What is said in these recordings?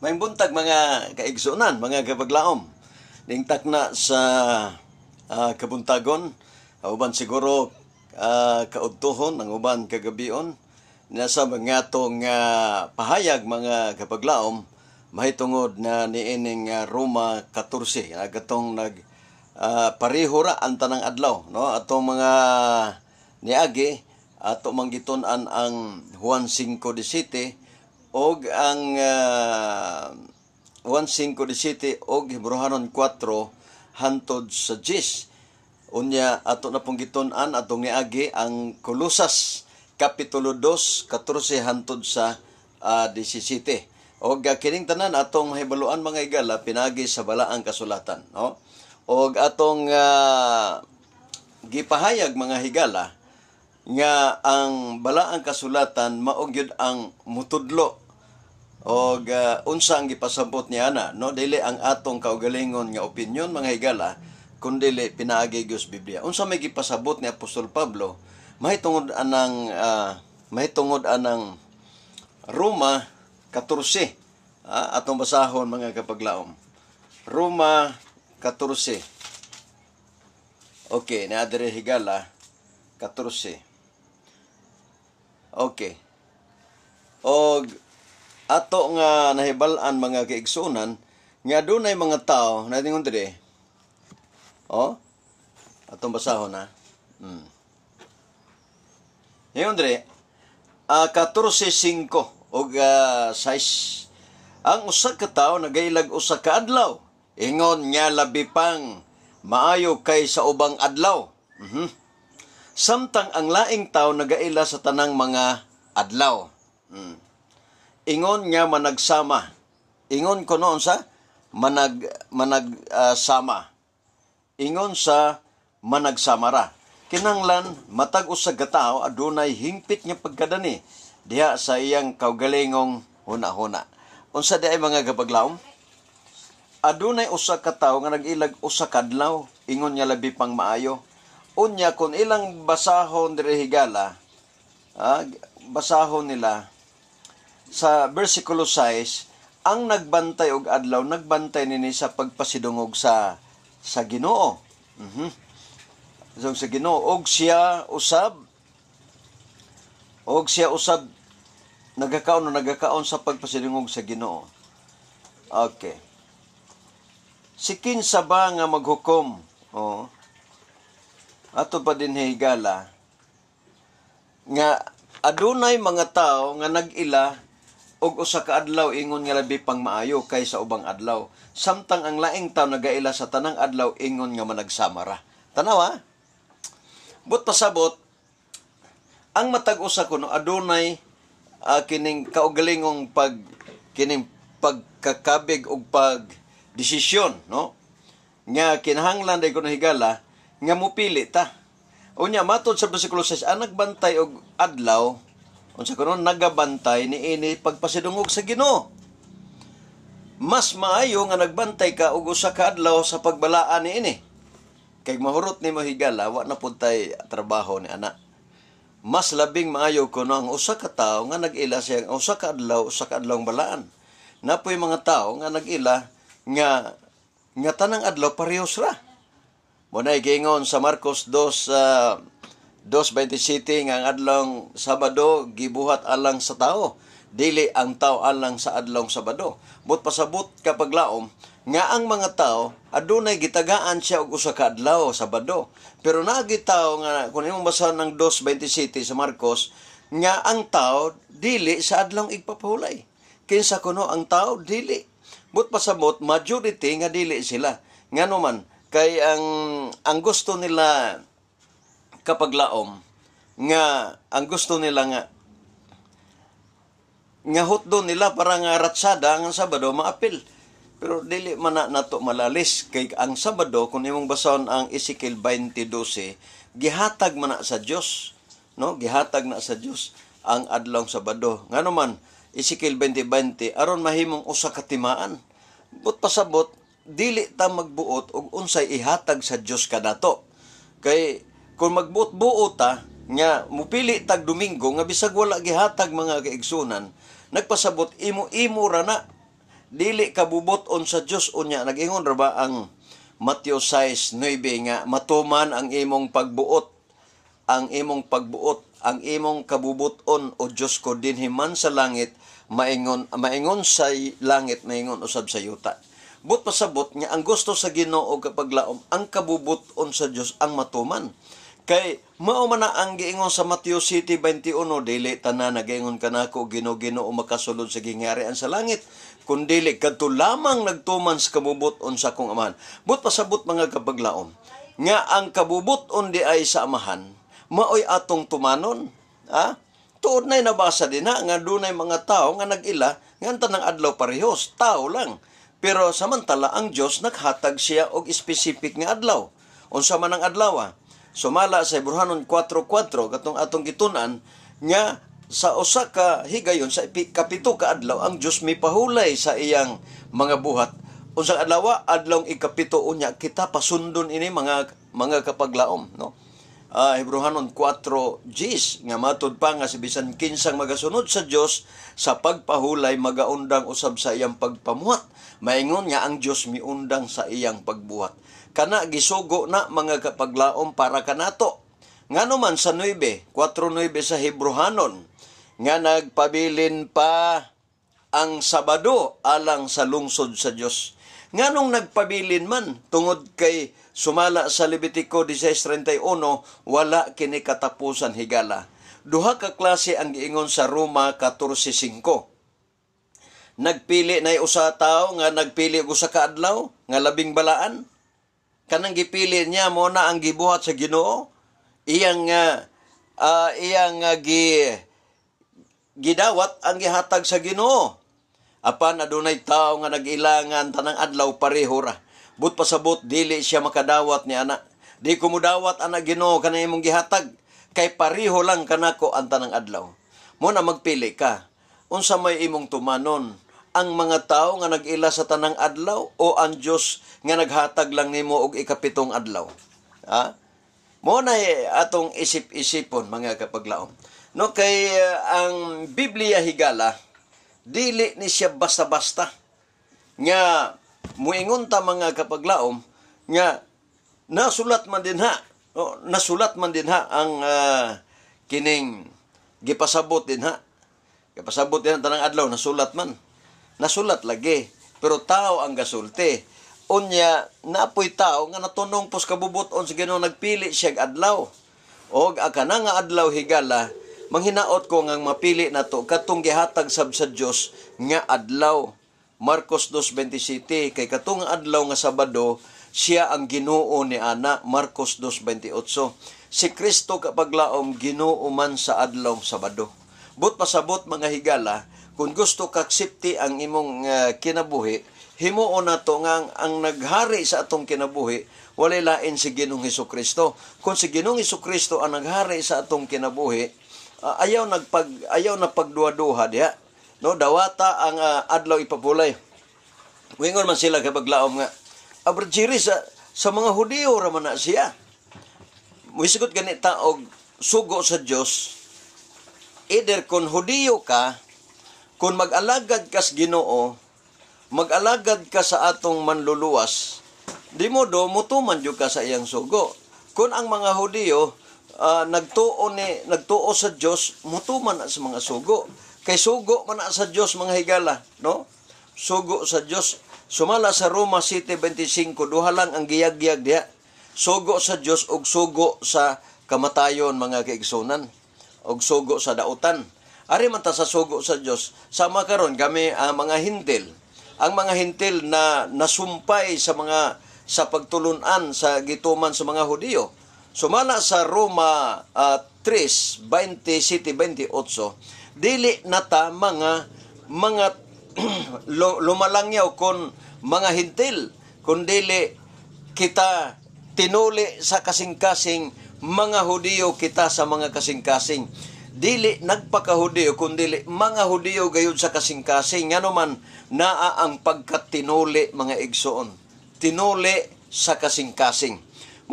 Maayong buntag, mga kaigsunan, mga kapaglaom. Ningtak na sa kabuntagon, uban siguro kaudtuhon, ang uban kagabion, nasa mga atong pahayag, mga kapaglaom, mahitungod na niining Roma 14, katong nag pareho ra ang tanang adlaw, no? Atong mga niagi, ato mang gitun-an ang Juan 5:17 og ang Juan 5:17 og Hebreohanon 4 hantod sa 10. Unya ato na pong gitun-an atong niagi ang Kolosas kapitulo 2 14 hantod sa 17. Og kining tanan atong mahibaluan, mga igala, pinagi sa balaang kasulatan, no? Og atong gipahayag, mga higala, nga ang balaang kasulatan mao gyud ang mutudlo og unsa ang gipasabot niya ana, no? Dili ang atong kaugalingon nga opinyon, mga higala, kundili pinaagi gyud sa Biblia unsa may gipasabot ni Apostol Pablo mahitungod anang Roma 14. Atong basahon, mga kapaglaom, Roma 14. Okay, naa diri, higala, 14. Okay. Og ato nga nahibal-an, mga kaigsunan, nga dunay mga tao na ingon diri. Oh. Atong basahon na. Ingon diri, 14:5 og 6. Ang usa ka tawo nagailag usa ka adlaw, ingon nga labi pang maayo kay sa ubang adlaw. Samtang ang laing tao nagaila sa tanang mga adlaw. Ingon nga managsama. Ingon kuno sa manag sama. Ingon sa managsamara. Kinanglan matag usa ka tawo adunay hingpit nga pagkadani diha sa iyang kaugalingong huna-huna. Unsa diay, mga kapaglaom? Adunay usa ka tawo nga nag-ilag usa ka adlaw, ingon nga labi pang maayo. Unya kung ilang basahon diri, higala, basahon nila sa versikulo 6, ang nagbantay og adlaw nagbantay nini sa pagpasidungog sa Ginoo. So, sa Ginoo og siya usab nagakaon o nagakaon sa pagpasidungog sa Ginoo. Okay. Si kinsa ba nga maghukom? Oh. Ato pa din, higala, nga adunay mga tao nga nag-ila og usa ka adlaw, ingon nga labi pang maayo kaysa ubang adlaw, samtang ang laing tao nagaila sa tanang adlaw, ingon nga managsamara. Tanawa, but pasabot ang matag usa kuno adunay kining kaugalingong pag kining pagkakabig og pag desisyon, no, nga kinahanglan day kuno, higala, nga mupili ta. Unya matod sa bersikulo 6, ang nagbantay og adlaw, unsa kuno, nagabantay niini pagpasidungog sa Ginoo. Mas maayo nga nagbantay ka og usa ka adlaw sa pagbalaan niini. Kay mahurot nimo, higala, wa na pud tay trabaho ni ana. Mas labing maayo kuno ang usa ka tawo nga nag-ila siya ang usa ka adlaw, usa ka adlawng balaan. Napoy mga tawo nga nag-ila nga tanang adlaw parehos ra. Mao na giingon sa Marcos 2 2:27 nga ang adlawng Sabado gibuhat alang sa tao, dili ang tao alang sa adlawng Sabado. But pasabot, kapaglaom, nga ang mga tao adunay gitagaan siya og usa ka adlaw, Sabado. Pero naagi tao nga kung imong basahon ng 2:27 sa Marcos nga ang tao dili sa adlawng igpapahulay. Kinsa kuno ang tao dili? But pasabot majority nga dili sila. Ngano man? Kay ang gusto nila, kapaglaom, nga ang gusto nila nga nga hutdo nila para nga ratsada ang Sabado maapil. Pero dili man na nato malalis kay ang Sabado, kung imong basahon ang Ezekiel 20:12, gihatag man na sa Dios, no? Gihatag na sa Dios ang adlawng Sabado. Ngano man Ezekiel 20:20? Aron mahimong usa ka timaan. But pasabot dili ta magbuot og unsay ihatag sa Dios kanato. Kay kung magbuot-buot ta nga mupili tag Domingo nga bisag wala gihatag, mga kaigsunan, nagpasabot imo-imo ra na. Dili kabubut-on sa Dios. Unya nag-ingon ra ba ang Mateo 6:9 nga matuman ang imong pagbuot, ang imong pagbuot, ang imong kabubuton o Dios ko dinhi man sa langit, maingon maingon sa langit, maingon usab sa yuta. But pasabot nga ang gusto sa Ginoo, kapaglaom, ang kabubuton sa Dios ang matuman. Kay mao man na ang giingon sa Mateo 7:21, "Dili tanan nagaingon kanako, 'Ginoo, Ginoo,' makasulod sa gingharian sa langit, kundili kadto lamang nagtuman sa kabubuton sa akong Amahan." But pasabot, mga kapaglaom, nga ang kabubuton di ay sa Amahan maoy atong tumanon. Ha? Tuod na'y nabasa din ha, nga dunay mga tao nga nag-ila nga ang tanang adlaw parehos, tao lang. Pero samantala ang Dios naghatag siya og specific nga adlaw. Unsa man ang adlaw? Ah? Sumala sa Hebreohanon 4:4, katong atong gitun-an nga sa usa ka higayon sa kapito ka adlaw ang Dios mipahulay sa iyang mga buhat. Unsang adlaw? Adlawng ikapito. Unya kita pasundon ini, mga kapaglaom, no? Hebreohanon 4 Gs nga matud pa nga si bisan kinsang magasunod sa Dios sa pagpahulay magaundang usab sa iyang pagpamuhat. Maingon nga ang Dios miundang sa iyang pagbuhat. Kana gisugo na, mga kapaglaom, para kanato. Ngano man sa 9, 4:9 sa Hebreohanon nga nagpabilin pa ang Sabado alang sa lungsod sa Dios. Nganong nagpabilin man? Tungod kay sumala sa Levitico 16:31, wala kini katapusan, higala. Duha ka klase ang giingon sa Roma 14:5. Nagpili na usa tawo nga nagpili og usa ka adlaw nga labing balaan. Kanang gipili niya mo na ang gibuhat sa Ginoo, iyang gidawat ang gihatag sa Ginoo. Apan adunay tao nga nag-ilangan tanang adlaw pareho ra. But pasabot dili siya makadawat ni ana. "Di ko mudawat ana, Ginoo, kanang imong gihatag kay pareho lang kanako ang tanang adlaw." Mo na magpili ka. Unsa may imong tumanon? Ang mga tao nga nag-ila sa tanang adlaw o ang Dios nga naghatag lang nimo og ikapitong adlaw? Ha? Mo na atong isip-isipon, mga kapaglaom. No, kay ang Biblia, higala, dili ni siya basta-basta. Nga muingon ta, mga kapaglaom, nga nasulat man din ha. No, nasulat man din ha ang kining gipasabot din ha. Gipasabot din ang tanang adlaw, nasulat man. Nasulat lagi, pero tao ang gasulti. Unya, napoy tao nga natunong pos kabubuton sa Ginoo, nagpili siya og adlaw. Og akana nga adlaw, higala, manghinaot ko nga mapili nato katong gihatag sab sa Dios nga adlaw. Marcos 2:27, kay katong adlaw nga Sabado siya ang Ginoo ni ana, Marcos 2:28. Si Kristo, kapaglaom, Ginoo man sa adlaw Sabado. But pasabot, mga higala, kung gusto ka safety ang imong kinabuhi, himuon nato nga ang naghari sa atong kinabuhi walay lain si Ginoong Kristo. Kung si Ginoong Kristo ang naghari sa atong kinabuhi, ayaw na pagduha-duha diha. No, dawata ang adlaw ipapulay. Wingon man sila, kapaglaom, nga Abrajiri sa mga Hudiyo ra man na siya. Muhisgot gani ta og sugo sa Dios, either kung Hudiyo ka, kung mag-alagad ka sa Ginoo, mag-alagad ka sa atong Manluluwas, di mo do mutuman jud ka sa iyang sugo. Kung ang mga Hudiyo nagtuo sa Dios, mutuman na sa mga sugo. Kay sugo man na sa Dios, mga higala, no? Sugo sa Dios. Sumala sa Roma 7:25, duha lang ang giyagyag diha. Sugo sa Dios ug sugo sa kamatayon, mga kaigsunan, ug sugo sa dautan. Ari man ta sa sugo sa Dios, sama karon kami ang mga Hintil. Ang mga Hintil na nasumpay sa pagtulunan sa gituman sa mga Hudiyo. Sumala sa Roma 3:27-28, dili na ta mga lumalangyaw kon mga Hintil, kundili kita tinuli sa kasing-kasing, mga Hudiyo kita sa mga kasing-kasing. Dili nagpakahudiyo, kundili mga Hudiyo gayud sa kasing-kasing. Ngano man naa ang pagkatinuli, mga igsoon. Tinuli sa kasing-kasing.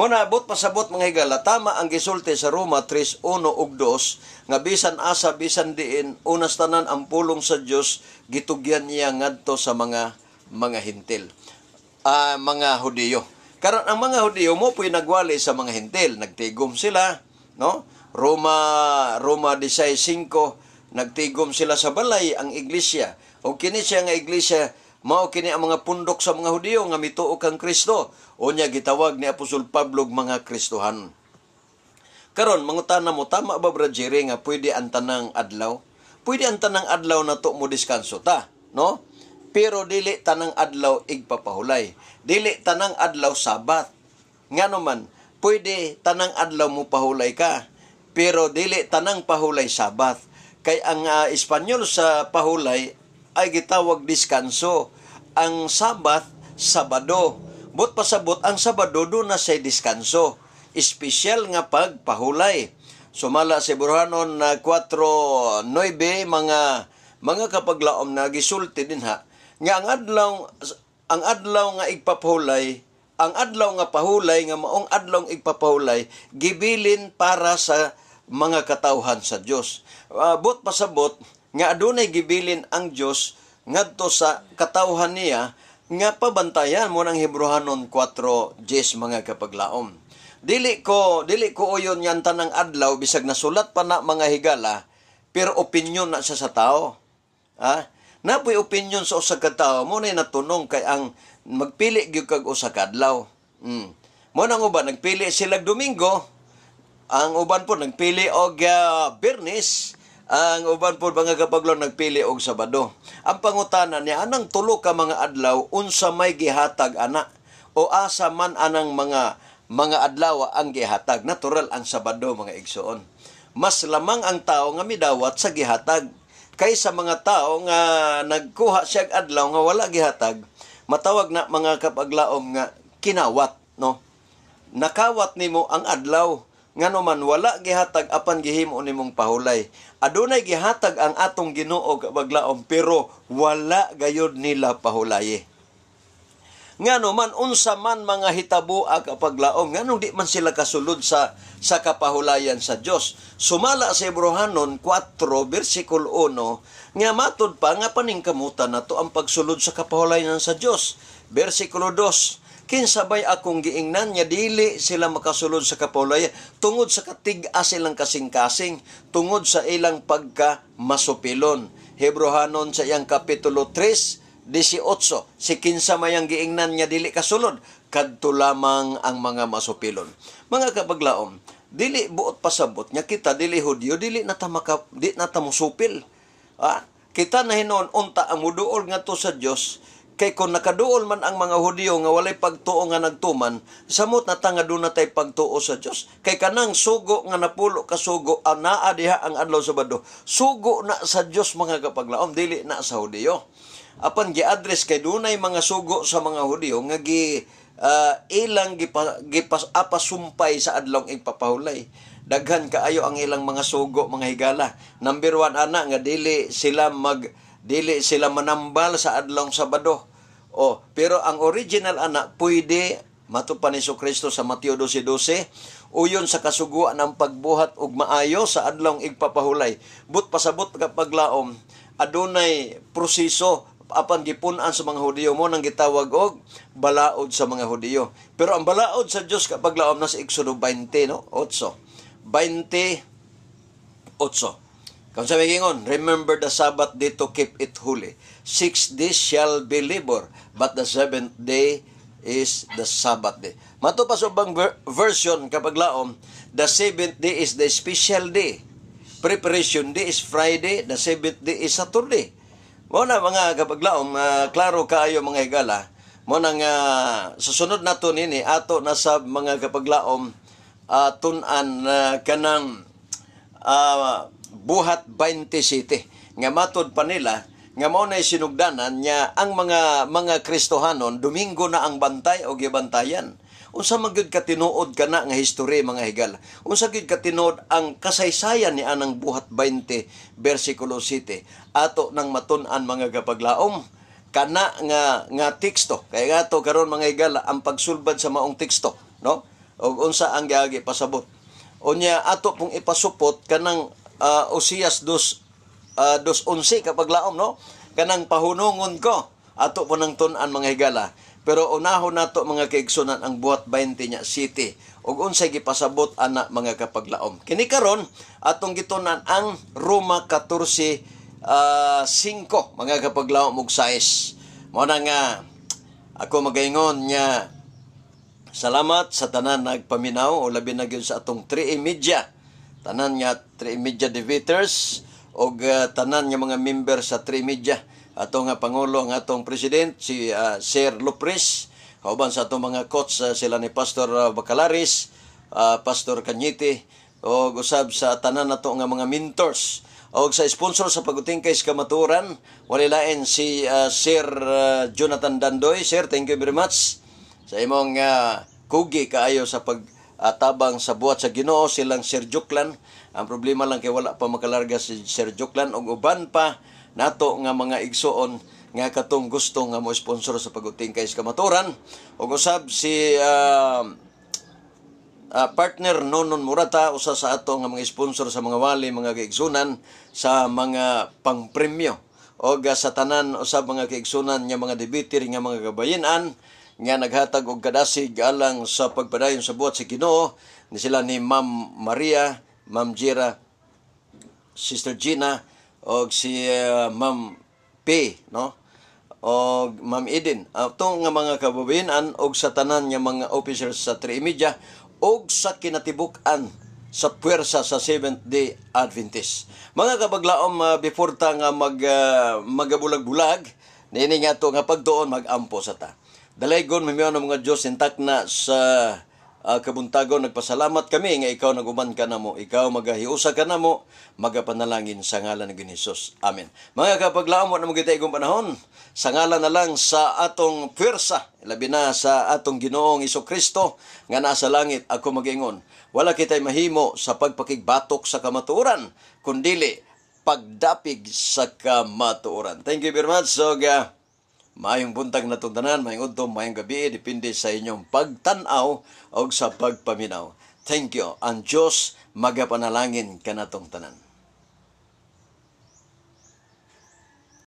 Muna abot pasabot, mga higala, tama ang gisulti sa Roma 3:1 ug 2 nga bisan asa, bisan diin, unas tanan ang pulong sa Dios gitugyan niya ngadto sa mga Hentil. Mga Hudiyo. Karon, ang mga Hudiyo mo po'y nagwali sa mga Hentil, nagtigom sila, no? Roma 16:5, nagtigom sila sa balay ang iglesia. O kini siya nga iglesia, mao kini ang mga pundok sa mga Hudiyo nga mituo kang Kristo. Unya gitawag ni Apostol Pablo og mga Kristohan. Karon, mangutana mo, tama ba, Brad Jerry, nga pwede ang tanang adlaw? Pwede ang tanang adlaw na to mo diskanso ta, no? Pero dili tanang adlaw igpapahulay. Dili tanang adlaw Sabat. Ngano man, pwede tanang adlaw mo pahulay ka, pero dili tanang pahulay Sabat. Kay ang Espanyol sa pahulay ay gitawag diskanso. Ang Sabat, Sabado. But pasabot, ang Sabado duna say diskanso. Espesyal nga pagpahulay. Sumala sa Hebrohanon na 4:9, mga kapaglaom, na gisulti din ha nga ang adlaw nga igpapahulay, ang adlaw nga pahulay, nga maong adlaw igpapahulay, gibilin para sa mga katawhan sa Dios. But pasabot nga adunay gibilin ang Dios ngadto sa katawhan niya nga pabantayan mo ng Hebrohanon 4:10, mga kapaglaom. Dili ko uyon yan tanang adlaw, bisag nasulat pa na, mga higala, pero opinion na siya sa tao. Ha? Napoy opinion sa usa ka tawo mo na natunong kay ang magpili gyud kag usa ka adlaw. Mo nang uban nagpili sila Domingo, ang uban po nagpili og Biyernes, ang uban po, mga kapaglaom, nagpili og Sabado. Ang pangutana niya anang tulo ka mga adlaw, unsa may gihatag ana o asa man anang mga adlaw ang gihatag? Natural, ang Sabado, mga igsoon. Mas lamang ang tao nga midawat sa gihatag kaysa mga tao nga nagkuha siya og adlaw nga wala gihatag. Matawag na, mga kapaglaom, nga kinawat, no? Nakawat nimo ang adlaw, ngano man wala gihatag apan gihimo nimong pahulay. Adunay gihatag ang atong Ginoo, kapaglaom, pero wala gayod nila pahulayi. Ngano man, unsa man mga hitabo, kapaglaom, nganong di man sila kasulod sa kapahulayan sa Dios? Sumala sa Hebrohanon 4 versikulo 1 nga matud pa nga paningkamutan nato ang pagsulod sa kapahulayan sa Dios. Versikulo 2, kinsa bay akong giingnan nga dili sila makasulod sa kapahulayan? Tungod sa katig-a silang kasing-kasing, tungod sa ilang pagka masupilon. Hebrohanon sa iyang kapitulo 3 18, si kinsa mayang giingnan nga dili kasulod? Kadto lamang ang mga masupilon. Mga kapaglaom, dili buot pasabot nga kita dili Hudyo, dili na ta maka, di na ta mosupil. Kita na hinuon unta ang muduol ngadto sa Dios, kay kung nakaduol man ang mga Hudyo nga walay pagtuo nga nagtuman, samot na ta nga duna tay pagtuo sa Dios. Kay kanang sugo nga napulo ka sugo, ang naa diha ang adlaw Sabado, sugo na sa Dios, mga kapaglaom, dili na sa Hudyo. Apan gi-address kay dunay mga sugo sa mga Hudyo nga gi ilang gipas apasumpay sa adlong igpapahulay. Daghan kaayo ang ilang mga sugo, mga higala. Number 1 ana nga dili sila manambal sa adlong Sabado. Oh, pero ang original ana pwede mato pa ni Kristo sa Mateo 12:12, uyon sa kasuguan ng pagbuhat og maayo sa adlong igpapahulay. But pasabot, kapaglaom, adunay proseso apan gipun-an sa mga Hudiyo, mo nang gitawag og balaod sa mga Hudiyo. Pero ang balaod sa Dios, kapaglaom, na sa Exodo 20, no? 8. 20 8. Kung sabi gingon, "Remember the Sabbath day to keep it holy. 6 days shall be labor, but the seventh day is the Sabbath day." Mato pa sa ubang version, kapaglaom, the seventh day is the special day. Preparation day is Friday, the seventh day is Saturday. Mo na, mga kapaglaom, klaro kaayo, mga higala. Mo na nga susunod nato nini ato na sa mga kapaglaom, tun-an kanang Buhat 27 nga matod pa nila nga mao nay sinugdanan nya ang mga Kristohanon, Domingo na ang bantay o gibantayan. Unsa man gyud katinuod kana nga history, mga higala? Unsa gyud katinuod ang kasaysayan ni anang Buhat 20 versikulo 7? Ato nang matun-an, mga kapaglaom, kana nga teksto. Kay ato karon, mga higala, ang pagsulbad sa maong teksto, no? Og unsa ang giagi pasabot. Unya ato pong ipasupot kanang Osias 2 2:11, kapaglaom, no, kanang pahunungon ko ato po nang tun-an, mga higala. Pero unahon nato, mga kaigsunan, ang buhat 20 nya city ug unsay gipasabot ana, mga kapaglaom. Kini karon atong gitun-an ang Roma 14 5, mga kapaglaom, ug 6. Mao na nga ako magaingon nga salamat sa tanan nagpaminaw o labi na gyud sa atong 3 Media. Tanan nga 3 Media debaters og tanan nga mga member sa 3 Media. Ato nga pangulo, ang atong president si Sir Lopres, kauban sa atong mga coach, sila ni Pastor Bacalaris, Pastor Cañete, og usab sa tanan nato nga mga mentors og sa sponsor sa Pag-utingkay sa Kamatuoran, walay lain si Sir Jonathan Dandoy. Sir, thank you very much sa imong kugi kaayo sa pagtabang sa buhat sa Ginoo. Silang Sir Juklan, ang problema lang kay wala pa makalarga si Sir Juklan, ug uban pa nato nga mga igsuon nga katong gusto nga mo sponsor sa Pag-utingkay sa Kamatuoran, ug usab si partner Nonon Murata, usa sa ato nga mga sponsor sa mga wali, mga kaigsunan, sa mga pangpremyo, og sa tanan usab, mga kaigsunan, nga mga debater nga mga kabayinan nga naghatag og kadasig alang sa pagpadayon sa buhat sa Ginoo, ni sila ni Ma'am Maria, Ma'am Jira, Sister Gina og si Ma'am P, no, og Ma'am Eden. Atong nga mga kababayenan og sa tanan nga mga officers sa 3 Media og sa kinatibuk-an sa puwersa sa Seventh Day Adventist. Mga kabaglaom, before ta nga magabulag-bulag niini nga to nga pagtuon, mag-ampo sa ta. Dalaygon mamiyon ng mga Diyos intak na sa kabuntagon, nagpasalamat kami nga ikaw naguban ka namo, ikaw magahiusa ka namo, magapanalangin sa ngalan ng Hesus. Amen. Mga kapaglaom, wa na mo kita igong panahon. Sa ngalan na lang sa atong puwersa, labi na sa atong Ginoong Kristo nga nasa langit, ako magaingon, wala kita'y mahimo sa pagpakigbatok sa kamatuoran, kundili pagdapig sa kamatuoran. Thank you very much. So, maayong buntag na tanan, maayong udto, maayong gabi, depende sa inyong pagtan-aw o sa pagpaminaw. Thank you. Ang Diyos magapanalangin kanatong tanan.